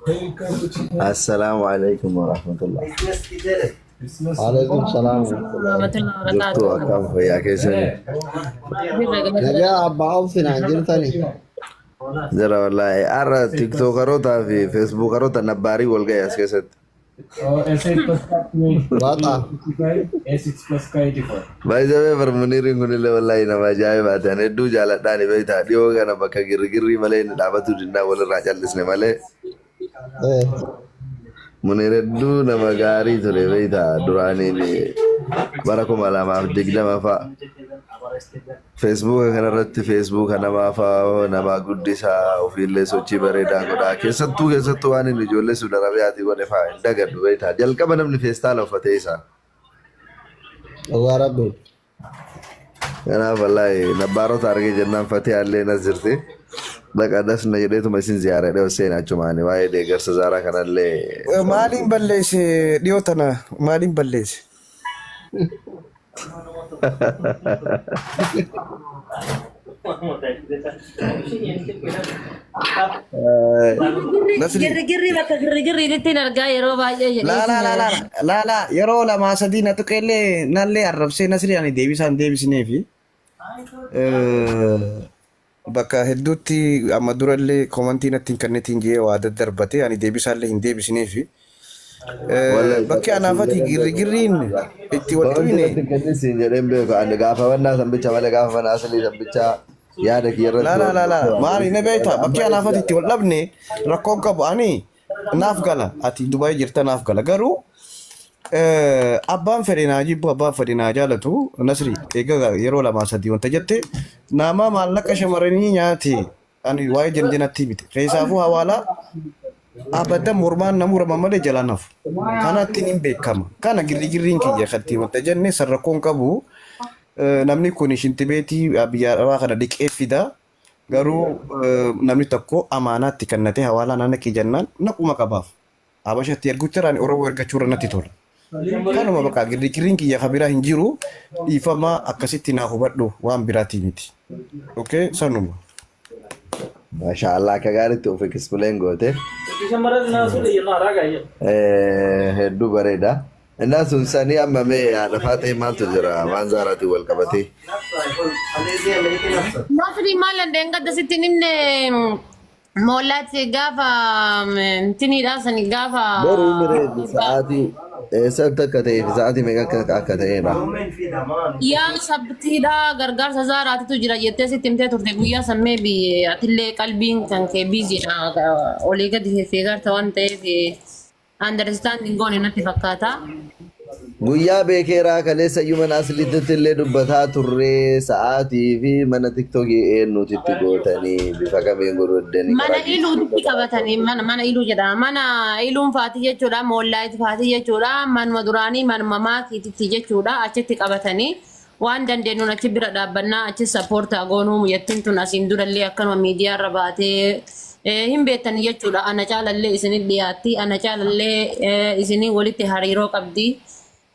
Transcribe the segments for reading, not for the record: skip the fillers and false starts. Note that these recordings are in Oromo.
Assalaamu alaikum warahmatullah. Waalaikum salaam. Warahmatullahi Jirtu wabarakatuh. akkam fayyaa keessanii? Jirra galata Nagaa abbaa obsinaan jirtani. Jira wallaahi. Har'a tiktookarootaa fi feesbuukaroota nabbaarii wal ga'e as keessatti. Waaxa. Baay'ee barmuniiriin kunillee wallaahi nama ajaa'ibaati. Ani hedduu jaaladhaan beektaa dhiyoo kana bakka girgirrii malee inni dhaabatu dinnaa walirraa callisne malee. Muniir hedduu nama gaarii ture beektaa duraaniin bara 2020 fa'a. Feesbuuka kanarratti feesbuuka namaa fa'a namaa guddisaa ofiillee sochii bareedaa godhaa keessattuu keessattuu waan inni ijoollee Suudi Arabiyaatii godhe fa'a hin dagadhu beektaa jalqaba namni feestaala uffatee isaa. Dhugaa rabbi. Kanaaf wallaahi nabbaarota argee jennaan fatee allee nas jirti. Dhaqa das na jedheetuma isin ziyaaradhe Hossein achumaani waa'ee deeggarsa zaaraa kanallee. Maaliin balleesse dhiyoo tana maaliin balleesse? Nasri. Girri bakka girri girriitti hin argaa yeroo baay'ee jedhee. Laa laa laa laa laa laa yeroo lamaa sadii na tuqeellee nallee arrabsee Nasri ani deebisaan deebisineefi. Bakka hedduutti amma durallee komantii natti hin kennitiin jee waa daddarbate ani deebisaallee hin deebisineefi. Bakki anaafati girrigirriin itti wal Wanti xuyne natti kennin siin jedheen beeku ani gaafa mannaa sanbicha malee gaafa mana asalii sanbicha yaada kiyya irratti laa laa laa laa maali na beekta bakki anaafati itti wal dhabne rakkoon qabu ani naaf gala ati Dubaay jirta naaf gala garuu abbaan fedhe naa jibbu abbaan fedhe naa jaalatu Nasri egaa yeroo lamaa sadii wanta jette nama maallaqa shamarranii nyaate ani waa'ee janjanatti miti keessaafuu hawaalaa abadan mormaan na murama malee jalaan hafu kanatti hin beekama kana girrigirriin kiyya katti wanta jenne san rakkoon qabu namni kun shintibeetii biyya arabaa kana dhiqee fida garuu namni tokko amaanaatti kennatee hawaalaa na naqi jennaan naquma qabaaf Habashatti erguutti irraan Oromoo ergachuu irra natti tola. Kanuma bakka girrigirriin kiyya ka biraa hin jiru dhiifama akkasitti naa hubadhu waan biraatii miti. Okay sanuma. Masha Allah akka gaariitti of explain goote. Hedduu bareeda. Innaa sun sanii amma mee haadha faatee maaltu jira waan zaaraatiin wal qabatee. Nasri maal dandeen gadda sitti hin himne Moollaatti gaafa tiniidhaa sani gaafa. Boruu mireeti sa'aatii eessatti akka ta'ee fi sa'aatii meeqa akka ta'edha. Yaa sabtiidhaa gargaarsa zaaraatitu jira jettee sitti himtee turte guyyaa san maybe atillee qalbiin kan kee biiziidha olii gadi fiigarta waan ta'eef Understanding goone natti fakkaata. Guyyaa beekeeraa kaleessa iyyuu mana asliitti illee dubbataa turree sa'aatii fi mana tiktokii eenyuutitti gootanii bifa kamiin godhanii Mana iluutti qabatanii mana mana iluu jedhama. Mana iluun faatii jechuudha. Moollaayit faatii jechuudha. Manuma duraanii manuma maakiititti jechuudha. Achitti qabatanii waan dandeenyuun achi bira dhaabbannaa achi sappoortaa goonuu muyyattiin tun asiin durallee akkanuma miidiyaarra baatee hin beektan jechuudha. Ana caalallee isinit dhiyaatti. Ana caalallee isinii walitti hariiroo qabdi.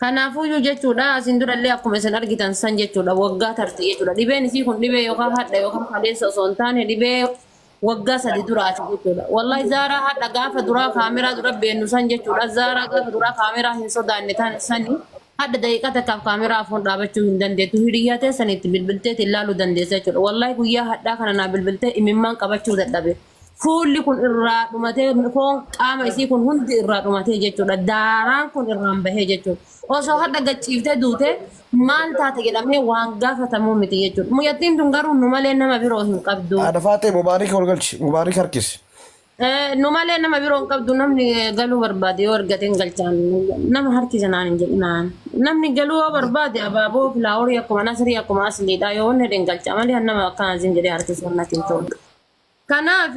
Kanaafuyyuu jechuudha asiin durallee akkuma isin argitan san jechuudha waggaa tarti jechuudha. Dhibeen isii kun dhibee yookaan hadha yookaan kaleessa osoo hin taane dhibee waggaa 3 duraati jechuudha. Wallahi Zaaraa hadha gaafa duraa kaameraa dura beennu san jechuudha. Zaaraa gaafa duraa kaameraa hin sodaanne tan sani hadha daqiiqaa takkaaf kaameraa afoon dhaabachuu hin dandeettu. Hiriyyaa teessan itti bilbilteeti ilaaluu dandeessa jechuudha. Wallahi guyyaa hadhaa kana naa bilbiltee imimmaan qabachuu dadhabe. Fuulli kun irraa dhumatee foon qaama isii kun hundi irraa dhumatee jechuudha. Daaraan kun irraan bahee jechuudha. Osoo hadha gad ciiftee duute maal taate jedhamee waan gaafatamuu miti jechuudha. Mucattiin tun garuu nu malee nama biroo hin qabdu. Haadha Faaxee Mubaarik ol galchi. Mubaarik harkisi. Nu malee nama biroo hin qabdu namni galuu barbaade yoo argate hin galchaan nama harkisa naan hin jedhinaan. Namni galuu yoo barbaade abaaboo filaaworii akkuma nasrii akkuma asliidha yoo wanni hin galcha malee nama akkana zin jedhee harkisuun natti hin tolu. Kanaaf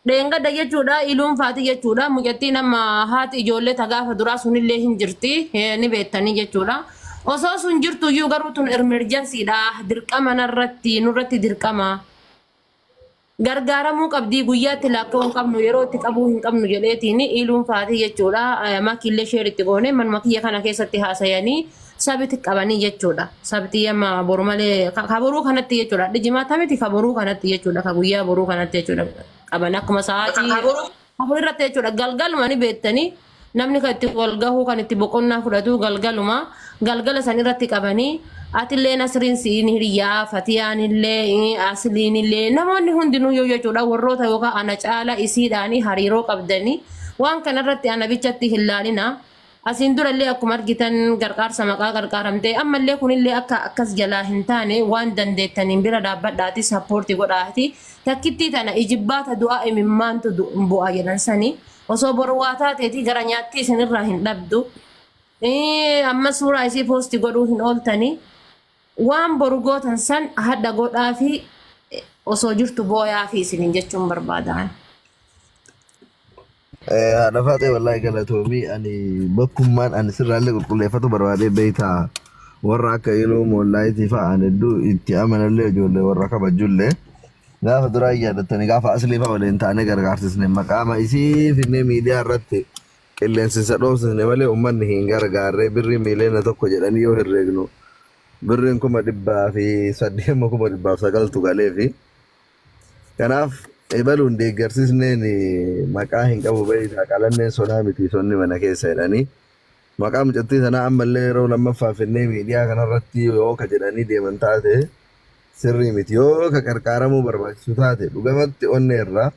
dheengadda jechuudha iluun faati jechuudha mucattiin amma haati ijoollee ta gaafa duraa sunillee hin jirti ni beektanii jechuudha. Osoo sun jirtu iyyuu garuu tun emergencyidha dirqama narratti nurratti dirqama. Gargaaramuu qabdii guyyaatti laakka'uu hin qabnu yeroo itti qabuu hin qabnu jedheetiin iluun faatii jechuudha makiillee sheer itti goone manuma kiyya kana keessatti haasayanii sabiti qabanii jechuudha. Sabtii amma boru malee ka boruu kanatti jechuudha. Dhijimaata miti ka boruu kanatti jechuudha. Ka guyyaa boruu kanatti jechuudha. Qaban akkuma sa'aatii 4 irratti jechuudha. Galgaluma ni beektanii namni kan itti wal gahuu kan itti boqonnaa fudhatu galgaluma. Galgala san irratti qabanii atillee Nasriin siin hiriyaa Fatiyaan illee Asliin illee namoonni hundinuu yoo jechuudha warroota yookaan ana caala isiidhaanii hariiroo qabdanii waan kanarratti ana bichatti hin laalina. Asiin durallee akkuma argitan gargaarsa maqaa gargaaramtee ammallee kunillee akka akkas jalaa hin taane waan dandeettaniin bira dhaabbadhaati support godhaati takkittii tana ijibbaata du'aa imimmaantu bu'a jedhan sani osoo boru waa taateeti gara nyaattii isinirraa hin dhabdu. Amma suuraa isii post godhuu hin ooltanii waan boru gootan san hadha godhaa fi osoo jirtu booyaa fi isiniin jechuun barbaadaan. Haadha Faaxee, wallaahi galatoomii. Ani bakkummaan ani sirraallee qulqulleeffatu barbaadee beektaa, warra akka yeroo moollaayitii fa'a ani hedduu itti amanallee, ijoollee warra kabajullee. Gaafa duraa yaadattanii gaafa aslii fa'a waliin taanee gargaarsisne, maqaama isii finnee miidiyaa irratti qilleensisa dhoofsisne malee uummanni hin gargaarree. Birrii 1 miiliyoona jedhanii yoo herreegnu birriin 800,000, 909,000 galeefi. Kanaaf ebaluun deeggarsisneen maqaa hin qabu beektaa, qalanneen sonaa miti sonni mana keessa jedhanii maqaa mucattii sanaa ammallee yeroo lammaffaa finnee miidiyaa kanarratti yoo ka jedhanii deeman taate sirrii miti. Yoo ka qarqaaramuu barbaachisu taate dhugamatti onnee irraa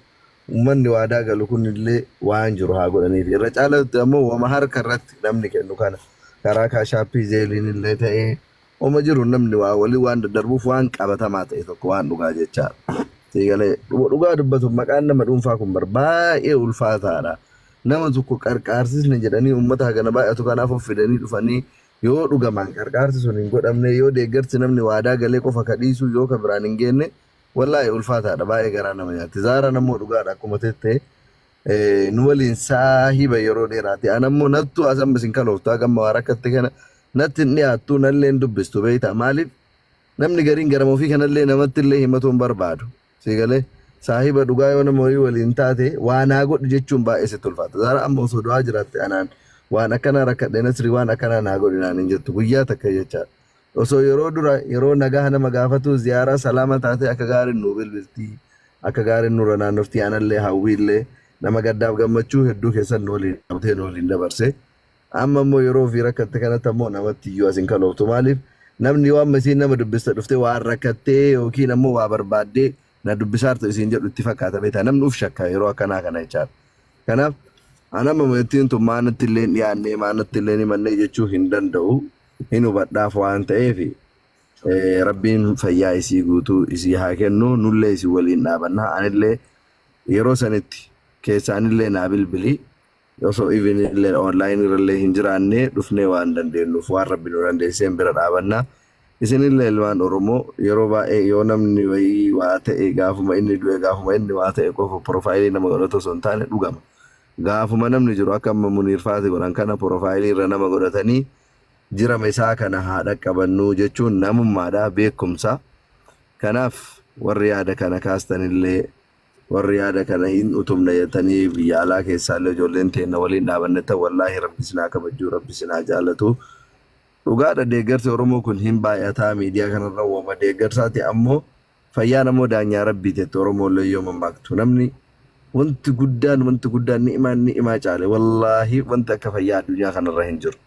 uummanni waadaa galu kunillee waan jiru haa godhaniif. Irra caalatti ammoo wama harka irratti namni kennu kana karaa Cash App, Zelleiin illee ta'ee oma jiru namni waa walii waan daddarbuuf waan qabatamaa ta'e tokko waan dhugaa jechaadha. Siigalee dhugaa dubbatu maqaan nama dhuunfaa kun bar baay'ee ulfaataadha. Nama tokko qarqaarsisne jedhanii uummata hagana baay'atu kanaaf of fidanii dhufanii yoo dhugamaan qarqaarsi sun hin godhamne, yoo deeggarsi namni waadaa galee qofa ka dhiisu yoo ka biraan hin geenne, wallaahi ulfaataadha, baay'ee garaa nama nyaatti. Zaaraan ammoo dhugaadha, akkuma tettee nu waliin saahiba yeroo dheeraati. An ammoo nattu as amma isin kalooftu haga amma waa rakkatte kana natti hin dhiyaattu, nallee hin dubbistu beektaa. Maaliif? Namni gariin garama ofii kanallee namatti illee himatu hin barbaadu. Siigalee saahiba dhugaa yoo nama wayii waliin taate waa naa godhi jechuun baay'ee sitti ulfaata. Zaara amma osoo du'aa jiraatte anaan waan akkanaa rakkadhe, Nasri waan akkanaa naa godhi naan hin jettu guyyaa takka jechaadha. Osoo yeroo dura yeroo nagaa nama gaafatu ziyaaraa salaama taate akka gaariin nuu bilbiltii, akka gaariin nurra naannoftii, anallee hawwiillee nama gaddaaf gammachuu hedduu keessan nu waliin dhaabbatee nu waliin dabarse. Amma immoo yeroo ofii rakkatte kanatti ammoo namatti iyyuu as hin kalooftu. Maaliif? Namni yoo amma isiin nama dubbista dhuftee waan rakkattee yookiin ammoo waa barbaaddee na dubbisaartu isiin jedhu itti fakkaata beektaa, namni uf shakka yeroo akkanaa kana jechaadha. Kanaaf an amma ittiin tun maanatti illee hin dhiyaannee maanatti illee hin himannee jechuu hin danda'u. Hin hubadhaaf waan ta'eef Rabbiin fayyaa isii guutuu isii haa kennu, nullee isin waliin dhaabanna. Anillee yeroo sanitti keessaanillee naa bilbili, osoo even illee online irrallee hin jiraanne dhufnee waan dandeenyuuf waan Rabbi nu dandeesseen bira dhaabanna. Isinillee ilmaan Oromoo yeroo baay'ee yoo namni wayii waa ta'e, gaafuma inni du'e, gaafuma inni waa ta'e qofa profile nama godhatu osoo hin taane, dhugama. Gaafuma namni jiru akka amma Muniir Faati godhan kana profile irra nama godhatanii jirama isaa kana haa dhaqqabannuu jechuun namummaadha, beekumsa. Kanaaf warri yaada kana kaastanillee, warri yaada kana hin utumna jettanii biyya alaa keessaallee ijoolleen teenna waliin dhaabanne, wallaahi Rabbi isin haa kabajuu, Rabbi isin haa jaalatu. Dhugaadha, deeggarsi Oromoo kun hin baay'ataa miidiyaa kanarra wooma deeggarsaati, ammoo fayyaan ammoo daanyaa Rabbii jette Oromoollee yoo mammaaktu. Namni wanti guddaan, wanti guddaan ni'imaan ni'imaa caale, wallaahi wanti akka fayyaa addunyaa kanarra hin jiru.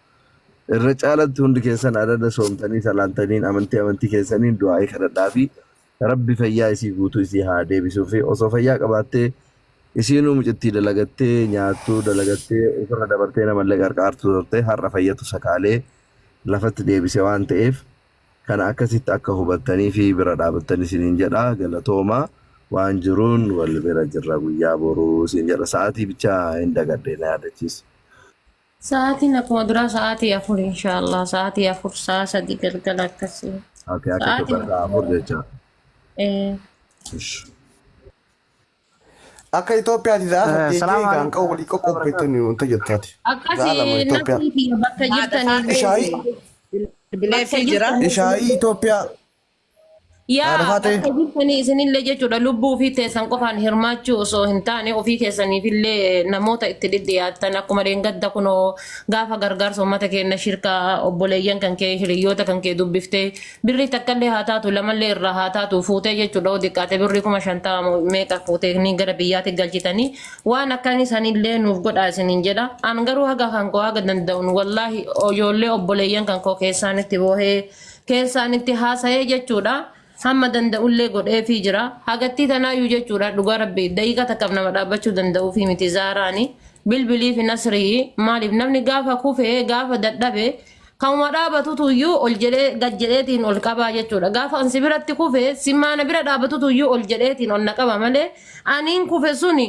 Irra caalatti hundi keessan adada soomtanii salaantaniin amantii amantii keessaniin du'aa'ii kadhadhaa fi Rabbi fayyaa isii guutuu isii haa deebisuu fi osoo fayyaa qabaattee isiinuu mucittii dalagattee nyaattuu dalagattee ofirra dabartee namallee qarqaartu turte. Har'a fayyatu sakaalee lafatti deebise waan ta'eef kana akkasitti akka hubattanii fi bira dhaabattanii isiniin jedha. Galatooma, waan jiruun wal bira jirra guyyaa boruu isin jedha. Sa'aatii bichaa hin dagadhe, na yaadachiisa. Sa'aatiin akkuma duraa sa'aatii 4 inshaallah, sa'aatii 4, sa'a 3 galgala akkasii. Okay, akka Sa'aatiin Itoophiyaa 4 jecha. Eh. Ish. Akka Itoophiyaati 8 Salaamu jee gaan alaikum qabu walii qoqqoobbeettanii wanta jettaati. Akkasii 2:00 Itoophiyaa. Namni kiyya bakka jirtanii Ishaayii bakka Bilbileefii jira. jirtanii Ishaayii Itoophiyaa. Yaa Haadha Faaxee. Bakka jirtanii isinillee jechuudha lubbuu ofii teessan qofaan hirmaachuu osoo hin taane ofii keessaniifillee namoota itti dhidhiyaattan akkuma dheengadda kunoo gaafa gargaarsa uummata keenya shirka obboleeyyan kan kee hiriyyoota kan kee dubbiftee birrii takkallee haa taatu lamallee irraa haa taatu fuutee jechuudha oo xiqqaate birrii 50,000 meeqa fuutee ni gara biyyaatti galchitanii waan akkanii sanillee nuuf godhaa isiniin jedha. An garuu haga kan koo haga danda'uun wallaahi ijoollee obboleeyyan kan koo keessaan itti boohee keessaan itti haasa'ee jechuudha. Hamma danda'ullee godheefii jira. Hagattii tanaayyuu jechuudha dhugaa rabbi daqiiqaa takkaaf nama dhaabbachuu danda'uufii miti zaaraani. Bilbilii fi nasrii maaliif namni gaafa kufee gaafa dadhabe kanuma dhaabatutu iyyuu ol jedhee gad jedheetiin ol qabaa jechuudha. Gaafa ansi biratti kufe simmaana bira dhaabatutu iyyuu ol jedheetiin ol na qaba malee aniin kufe suni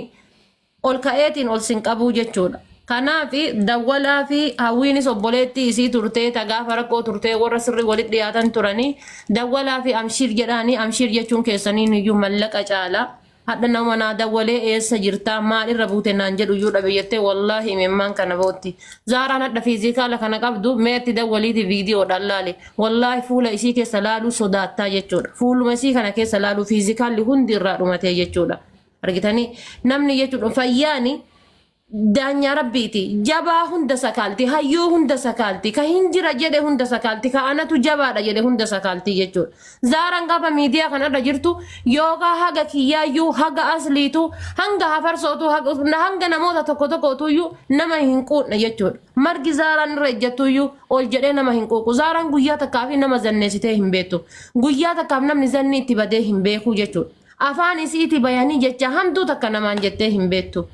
ol ka'eetiin ol sin qabuu jechuudha. Kanaaf dawwalaa fi hawwiinis obboleettii isii turtee ta gaafa rakkoo turtee warra sirrii walitti dhiyaatan turanii dawwalaa fi amshiir jedhaanii amshiir jechuun keessaniin iyyuu mallaqa caala. Hadha nama naa dawwalee eessa jirtaa maal irra buute naan jedhu iyyuu dhabe jettee wallaahi imimmaan kana bootti. Zaaraan hadha fiizikaala kana qabdu mee itti dawwaliiti viidiyoodhaan laali. Wallaahi fuula isii keessa laaluu sodaattaa jechuudha. Fuuluma isii kana keessa laaluu fiizikaalli hundi irraa dhumatee jechuudha. Argitanii namni jechuudha fayyaani daanyaa rabbiiti. Jabaa hunda sakaalti, hayyuu hunda sakaalti, ka hin jira jedhe hunda sakaalti, ka anatu jabaadha jedhe hunda sakaalti jechuudha. Zaaraan gaafa miidiyaa kanarra jirtu yookaan haga kiyyaayyuu haga asliitu hanga hafarsootu hanga namoota tokko tokkootuyyuu nama hin quuqne jechuudha. Margi zaaraan irra ejjattuyyuu ol jedhee nama hin quuqu. Zaaraan guyyaa takkaaf nama zanneessitee hin beektu. Guyyaa takkaaf namni zanni itti badee hin beeku jechuudha. Afaan isiiti bayanii jecha hamtuu takka namaan jettee hin beektu.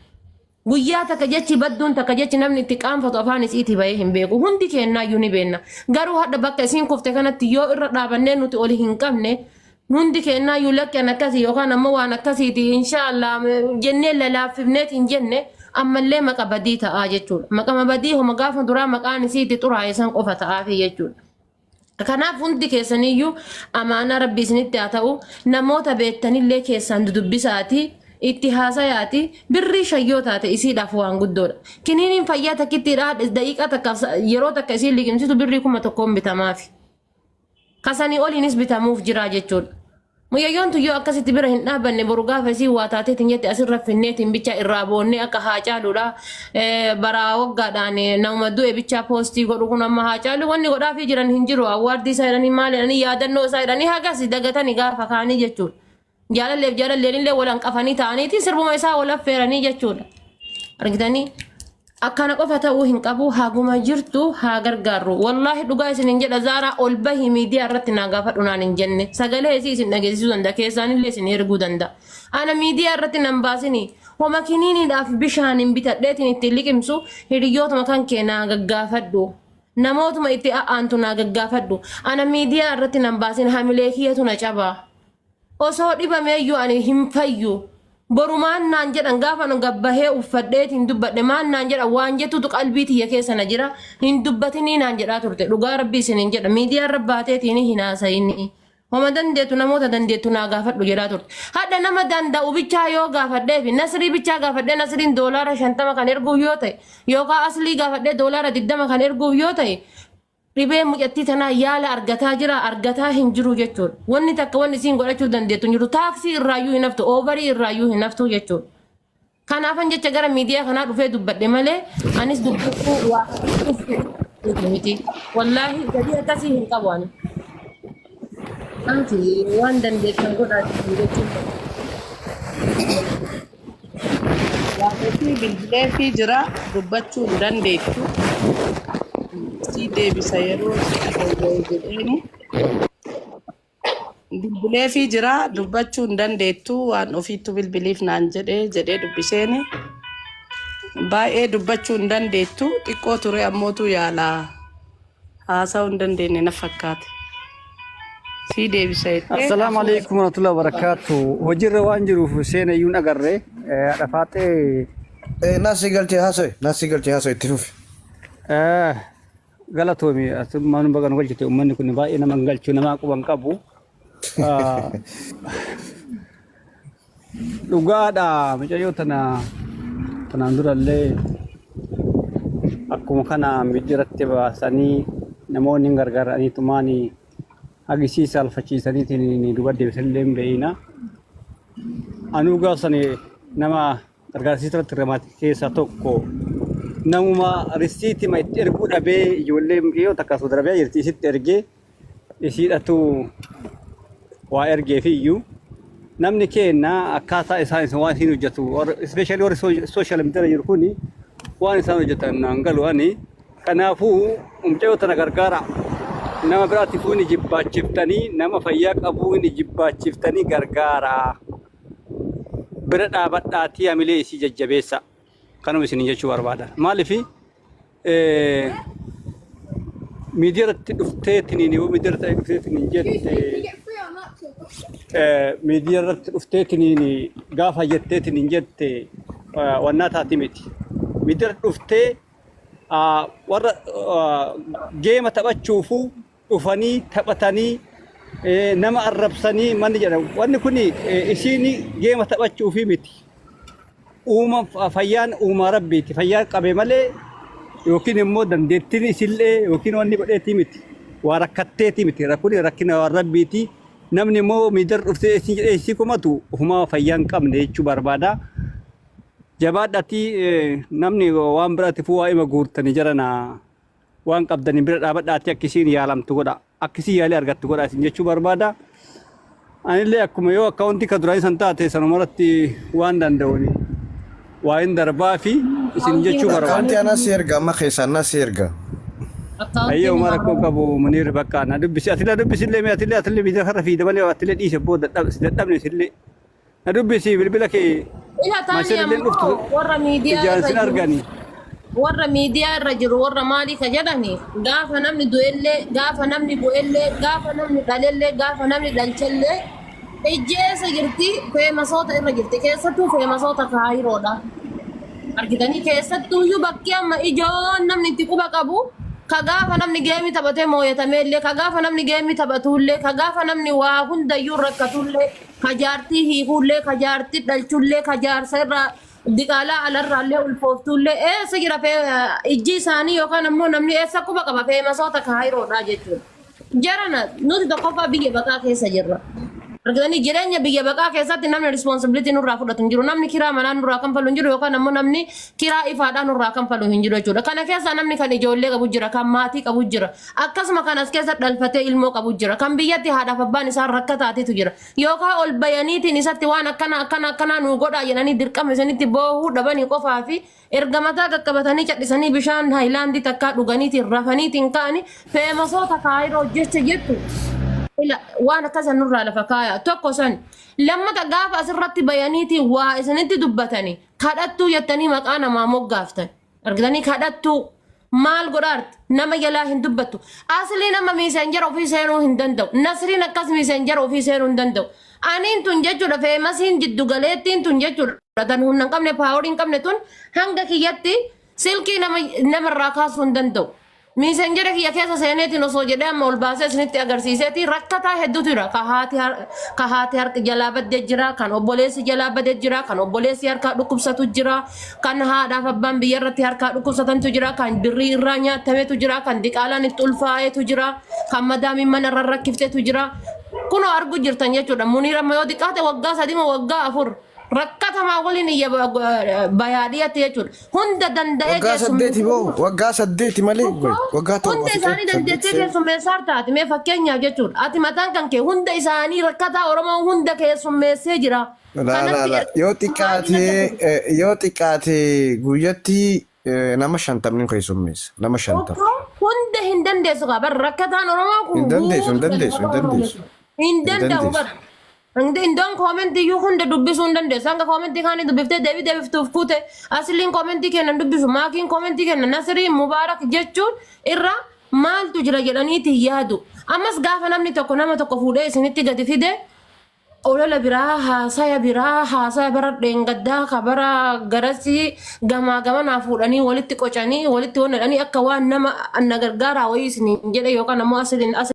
Guyyaa takka jechi badduun takka jechi namni itti qaanfatu afaan isiiti bayee hin beeku. Hundi kennaayyuu ni beenna. Garuu hadha bakka isiin kufte kanatti yoo irra dhaabannee nuti oli hin qabne hundi kennaayyuu lakki an akkasii yookaan ammoo waan akkasiiti inshaallah jennee lalaafifneet hin jenne ammallee maqa badii ta'aa jechuudha. Maqama badii homa gaafa duraa maqaan isiitti xuraa'e san qofa ta'aafi jechuudha. Kanaaf hundi keessaniyyuu amaanaa rabbi isinitti haa ta'u namoota beektanillee keessaan dudubbisaati itti haasayaati birrii shayyoo taate isiidhaaf waan guddoodha. Kiniiniin fayyaa takkittiidha daqiiqaa takka yeroo takka isiin liqimsitu birrii 1000n bitamaafi. Kasanii oliinis bitamuuf jira jechuudha. Mucayyoon tun yoo akkasitti bira hin dhaabbanne boru gaafa isiin waa taateetiin jette asirra finneetiin bicha irraa boonnee akka haa caaluudha. Baraa waggaadhaan namuma du'e bichaa poostii godhu kun amma haa caalu wanni godhaafii jiran hin jiru. Awwaardii isaa jedhanii maal jedhanii yaadannoo isaa jedhanii hagas dagatanii gaafa kaanii jechuudha. Jaalalleef jaalalleen illee wal hanqafanii ta'aniitiin sirbuma isaa wal affeeranii jechuudha. Argitanii? Akkana qofa ta'uu hin qabu haguma jirtu haa gargaarru. Wallaahi dhugaa isin hin jedha Zaaraa ol bahi miidiyaa irratti naa gaafadhu naan hin jenne. Sagalee isii isin dhageessisuu danda'a keessaanillee isin erguu danda'a. Ana miidiyaa irratti nan baasini. Homa kiniiniidhaaf bishaan hin bitadheetiin ittiin liqimsu hiriyyootuma kan kee naa gaggaafadhu. Namootuma itti a'aantu naa gaggaafadhu. Ana miidiyaa irratti nan baasin hamilee kiyyatu na cabaa. Osoo dhibameeyyuu ani hin fayyu. Boru maan naan jedhan gaafa nu gabbahee uffadheetiin dubbadhe maan naan jedhan waan jettutu qalbii tiyya keessa na jira hin dubbatinii naan jedhaa turte dhugaa rabbii isiniin jedha miidiyaa irra baateetiin hin haasa'inii. Homa dandeettu namoota dandeettu naa gaafadhu jedhaa turte. Hadha nama danda'u bichaa yoo gaafadhee fi nasrii bichaa gaafadhee nasriin $50 kan erguuf yoo ta'e yookaan aslii gaafadhee $20 kan erguuf yoo ta'e dhibee mucattii tanaa yaala argataa jira argataa hin jiru jechuudha. Wanni takka wanni isiin godhachuu dandeettu hin jiru. Taaksii irraayyuu hin haftu, oovarii irraayyuu hin haftu jechuudha. Kanaafan jecha gara miidiyaa kanaa dhufee dubbadhe malee anis dubbachuu waa miti. Wallaahi gadii akkasii hin qabu ani. Anti waan dandeettan godhaa jechuun. Waaqeetii bilbileefii jira dubbachuu hin dandeettu. Sii deebisa yeroo si fooyya'e jedheeni. Bilbileefii jira dubbachuu hin dandeettu waan ofiittu bilbiliif naan jedhee jedhee dubbiseeni. Baay'ee dubbachuu hin dandeettu xiqqoo ture ammootu yaala haasa'uu hin dandeenye na fakkaate. Sii deebisa jettee Assalaamu hafuura alaikum warahmatullahi wabarakatuh. Hojiirra waan jiruuf seena iyyuu hin agarre. Haadha Faaxee Naasii galchee haasa'i. Naasii galchee haasa'i itti fufi. Galatoomi asummaan baga nu galchite uummanni kun baay'ee nama hin galchu nama quba hin qabu. Dhugaadha mucayyoo tana tanaan durallee akkuma kana miidiyaatti baasanii namoonni hin gargaaranii tumaanii Hagisii saalfachiisaniitiin duba deebisanillee hin beeyna. Anuu gaaf sani nama gargaarsiisa irratti hirmaate keessaa tokko namuma rissiitima itti erguu dhabee ijoollee mucayyoo takka Saudi Arabiyaa jirti isitti ergee isiidhatu waa ergeefi iyyuu namni keenya akkaataa isaan isin waan isiin hojjetu ispeeshaalii warri sooshaal miidiyaa jiru kuni waan isaan hojjetan naan galu ani. Kanaafuu mucayyoo tana gargaara. Nama biraatiifuu ni jibbaachiftanii nama fayyaa qabuu ni jibbaachiftanii gargaara. Bira dhaabadhaatii hamilee isii jajjabeessa. Kanuma isiniin jechuu barbaada. Maaliif miidiyaa irratti dhuftee tiniin yoo miidiyaa irratti dhuftee tiniin jette miidiyaa irratti dhuftee tiniin gaafa jettee tiniin jette wannaa taati miti. Miidiyaa irratti dhuftee warra geema taphachuufuu dhufanii taphatanii nama arrabsanii manni jedhamu. Wanni kun isiin geema taphachuufii miti. Uuma fayyaan uumaa rabbiiti. Fayyaa qabe malee yookiin immoo dandeettiin isillee yookiin wanni godheetii miti. Waa rakkatteetii miti. Kun rakkina waan rabbiiti. Namni immoo miidar dhuftee isin jedhee isii komatu ofumaa fayyaa hin qabne jechuu barbaada. Jabaadhaatii namni waan biraatiifuu waa ima guurtanii jarana waan qabdaniin bira dhaabadhaatii akka isiin yaalamtu godha. Akka isiin yaalii argattu godha isin jechuu barbaada. Anillee akkuma yoo akkaawuntii ka duraanii san taate sanuma irratti waan danda'uun waa hin darbaa fi isin jechuu barbaada. Akkaawuntii anaa si erga amma keessaan naa si erga. Ayyee homaa rakkoo qabu Muniir bakka na dubbisi. Atillee dubbisillee mee atillee atillee biyya karra fiida malee atillee dhiise booda dadhabne isillee. Na dubbisi bilbila kee Ila taani masirrilleen dhuftu ammoo warra miidiyaa ijaan irra sin jiru argani. warra miidiyaa irra jiru warra maalii ka jedhani gaafa namni du'ellee gaafa namni bu'ellee gaafa namni dhalellee gaafa namni dhalchellee ijji eessa jirti feemasoota irra jirti keessattuu feemasoota kaayiroodha. Argitanii keessattuuyyuu bakki amma ijoon namni itti quba qabu ka gaafa namni geemii taphatee mooyatameellee ka gaafa namni geemii taphatuullee ka gaafa namni waa hundayyuu rakkatullee ka jaartii hiikuullee ka jaartii dhalchullee ka jaarsa irraa diqaalaa alarraallee ulfooftuullee eessa jira ijji isaanii yookaan ammoo namni eessa quba qaba feemasoota kaayiroodha jechuudha. Jarana nuti tokkoffaa biyya baqaa keessa jirra. Argitanii jireenya biyya baqaa keessatti namni responsibility nurraa fudhatu hin jiru. Namni kiraa manaa nurraa kanfalu hin jiru yookaan ammoo namni kiraa ifaadhaa nurraa kanfalu hin jiru jechuudha. Kana keessa namni kan ijoollee qabu jira, kan maatii qabu jira. Akkasuma kan as keessa dhalfatee ilmoo qabu jira. Kan biyyatti haadhaaf abbaan isaa rakkataatitu jira. Yookaan ol bayaniitiin isatti waan akkana akkana akkanaa nuu godhaa jedhanii dirqama isanitti boohuu dhabanii qofaa fi erga mataa qaqqabatanii cadhisanii bishaan haayilaandii takkaa dhuganiitiin rafaniitiin ka'anii feemasoota kaayiroo jecha jettu ila waan akkasa nurraa lafa kaaya tokko san lammata gaafa asirratti bayaniitiin waa isinitti dubbatanii kadhattuu jettanii maqaa namaa moggaaftan argitanii kadhattuu maal godhaarti nama jalaa hin dubbattu asliin amma miiseenjara ofii seenuu hin danda'u nasriin akkas miiseenjara ofii seenuu hin danda'u aniin tun jechuudha feemasiin jiddu galeettiin tun jechuudha tan humna hin qabne paaworii hin qabne tun hanga kiyyatti silkii nama namarraa kaasuu hin danda'u Miisenjera kiyya keessa seeneetiin osoo jedhee amma ol baasee isinitti agarsiiseeti rakkataa hedduutu jira. Ka haati har- ka haati harka jalaa badde jira, kan obboleessi jalaa bade jira, kan obboleessi harkaa dhukkubsatu jira, kan haadhaaf abbaan biyya irratti harkaa dhukkubsatantu jira, kan birrii irraa nyaatametu jira, kan diqaalaan itti ulfaa'etu jira, kan madaamiin mana irra rakkiftetu jira. Kunoo argu jirtan jechuudha. Muniir amma yoo xiqqaate waggaa 3 moo waggaa 4 rakkatamaa waliin iyya bayaadhiyatti jechuudha. Hunda danda'ee Waggaa saddeeti keessummeessuu boo waggaa saddeeti malee waggaa 7 hunda fixee isaanii 8 dandeettee seene. keessummeessaa taate mee fakkeenyaaf jechuudha. Ati mataan kan kee hunda isaanii rakkataa Oromoo hunda keessummeessee jira. La la Kanatti la yoo erga xiqqaate yoo xiqqaate guyyatti nama shantamni keessummeessa nama 50. Tokko hunda hin dandeessu kaa bar rakkataan Oromoo kun Hin dandeessu hin guutuu dandeessu hin dandeessu hin hin danda'u bar. dandeessu. Hindi indoon koomentii iyyuu hunda dubbisuu hin dandeessu. Hanga koomentii kaanii dubbiftee deebii deebiftuuf kuute asliin koomentii kennan dubbisu maakiin koomentii kenna Nasrii Mubaarak jechuun irra maaltu jira jedhaniiti yaadu. Ammas gaafa namni tokko nama tokko fuudhee isinitti gadi fide olola biraa haasaya biraa haasaya bara dheengaddaa ka bara garasii gamaa gamanaa fuudhanii walitti qocanii walitti wannadhanii akka waan nama na gargaaraa wayii isiniin jedhe yookaan ammoo asliin as